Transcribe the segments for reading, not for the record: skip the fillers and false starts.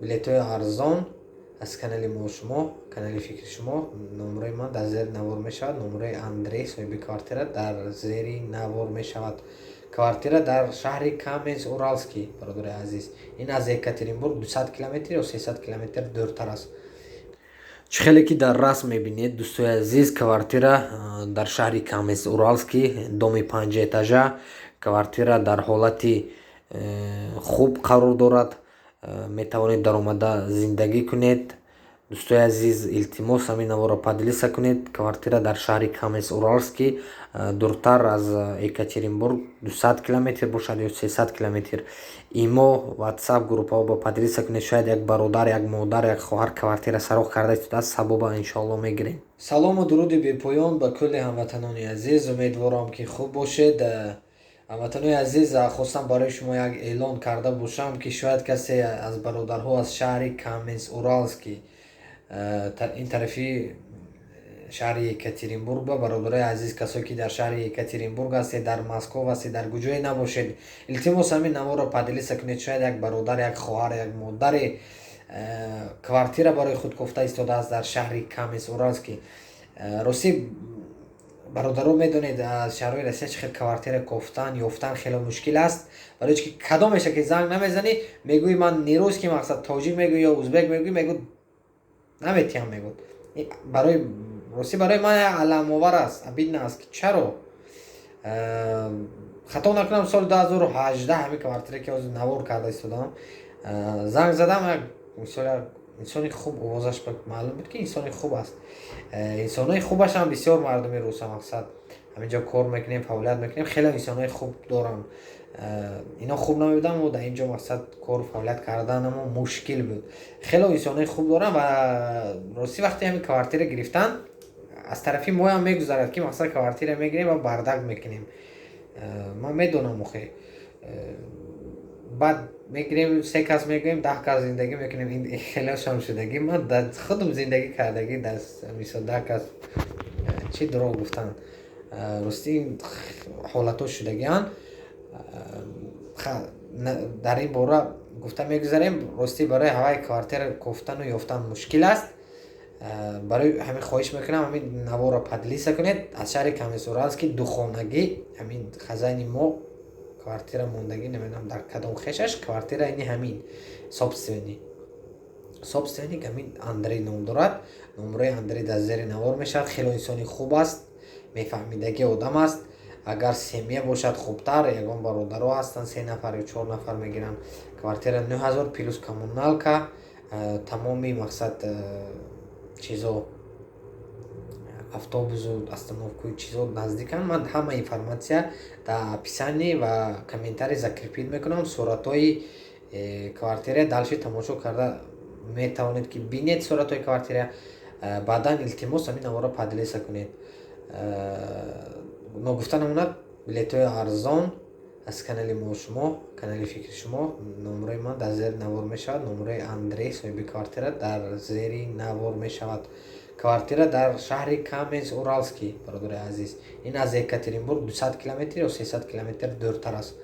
Билетҳои арзон аз канали мо, шумо, канали фикри шумо. Номерои ман дар зери навор мешавад, номерои Андрей, соҳиби квартира, дар зери навор мешавад. Квартира дар шаҳри Каменск Уралский, бародари азиз. Ин аз Екатеринбург 200 километр ё 300 километр дуртар аст. Чӣ хеле ки дар расм мебинед, дӯстои азиз, квартира дар шаҳри Каменск Уралский, доми панҷэтажа. Квартира дар ҳолати хуб қарор дорад, метавонед даромада зиндагӣ кунед. Дӯстои азиз, илтимос, ҳамин наворро поделиться кунед. Квартира дар шаҳри Каменск Уралский, дуртар аз Екатеринбург 200 километр бошад ё 300 километр. Имо, Ватсап группаҳо ба поделиться кунед. Шояд як бародар, як модар, як хоҳар квартира сароғ карда истодааст. Сабоба, иншоалло, мегирем. Салому дуруди бепоён ба кулли ҳамватанони азиз. Умедворам, ки хуб бошед. Ҳамватанони азиз, хостам барои шумо як эълон карда бошам, ки шояд касе аз бародарҳо аз шаҳри Каменск Уралский, ин тарафи шаҳри Екатеринбург, ба бародарои азиз, касое ки дар шаҳри Екатеринбург ҳастед, дар Москов ҳастед, дар куҷое набошед, илтимос, ҳамин наворро поделиться кунед. Шояд як бародар, як хоҳар, як модаре квартира барои худ кофта истодааст дар шаҳри Каменск Уралский. Ростӣ, бародаро, медонед, аз шаҳрҳои Россия чӣ хел квартира кофтан, ёфтан хеле мушкил аст. Барои чи ки кадомеша ки занг намезанӣ, мегӯӣ, ман не русский, мақсад, тоҷик мегӯӣ ё узбек мегӯӣ, мегӯ, наметиҳам, мегӯ. Барои ростӣ, барои ман аламовар аст, обидно аст, ки чаро. Хато накунам, соли 2018 ҳамин квартира, ки ҳозир навор карда истодам, занг задам. Як мисол, инсони хуб, овозаш маълум буд, ки инсони хуб аст. Инсонҳои хубашам бисёр, мардуми руса, мақсад, ҳаминҷо кор мекунем, фаъолият мекунем, хеле инсонҳои хуб дорам. Ино хуб намебудам, дар ин ҷо, мақсад, кору фаъолият карданамо мушкил буд. Хеле инсонҳои хуб дорам. Ва ростӣ, вақте ҳамин квартира гирифтан, аз тарафи моям мегузарад, ки, мақсад, квартира мегирем ва бардак мекунем. Ман медонам, охе, баъд мегирем, се кас мегӯем, 10 кас зиндагӣ мекунем. Ин хелеашам шудагӣ, ман дар худам зиндагӣ кардагӣ, дар мисол 10 кас, чӣ дурӯғ гуфтан. Ростӣ, ин ҳолатҳо шудагианд, дар ин бора гуфта мегузарем. Ростӣ, барои ҳаваи квартира кофтану ёфтан мушкил аст. Барои ҳамин хоҳиш мекунам, ҳамин наворро поделиться кунед. Аз шаҳри Каменск-Уральский, духонагӣ, ҳамин хозяини мо квартира мондагӣ, намедонам, дар кадом хешаш квартира. Ини ҳамин собственник ҳамин Андрей ном дорад. Номрои Андрей дар зери навор мешавад. Хеле инсони хуб аст, мефаҳмидагӣ одам аст. Агар семья бошад, хубтар. Ягон бародаро ҳастанд, се нафар ё чор нафар мегиранд. Квартира 9000 плюс коммуналка, тамоми, мақсад, чизо, автобусу остановкаи чизо наздиканд. Ман ҳама информация дар описание ва комментарий закрепить мекунам. Суратҳои квартира дальше тамошо карда метавонед, ки бинед суратҳои квартира. Баъдан, илтимос, ҳамин наворро поделиться кунед. Ногуфта намонад, билетҳои арзон аз канали мо, шумо, канали фикри шумо. Номерои ман дар зери навор мешавад, номерои Андрей, соҳиби квартира, дар зери навор мешавад. Квартира дар шаҳри Каменск Уралский, бародари азиз. Ин аз Екатеринбург 200 километр ё 300 километр дуртар аст.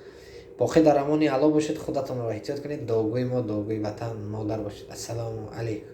Боқӣ дар амони Алло бошед, худатонро эҳтиёт кунед, дуогӯи мо, дуогӯи ватан, модар бошед. Ассалому алайкум.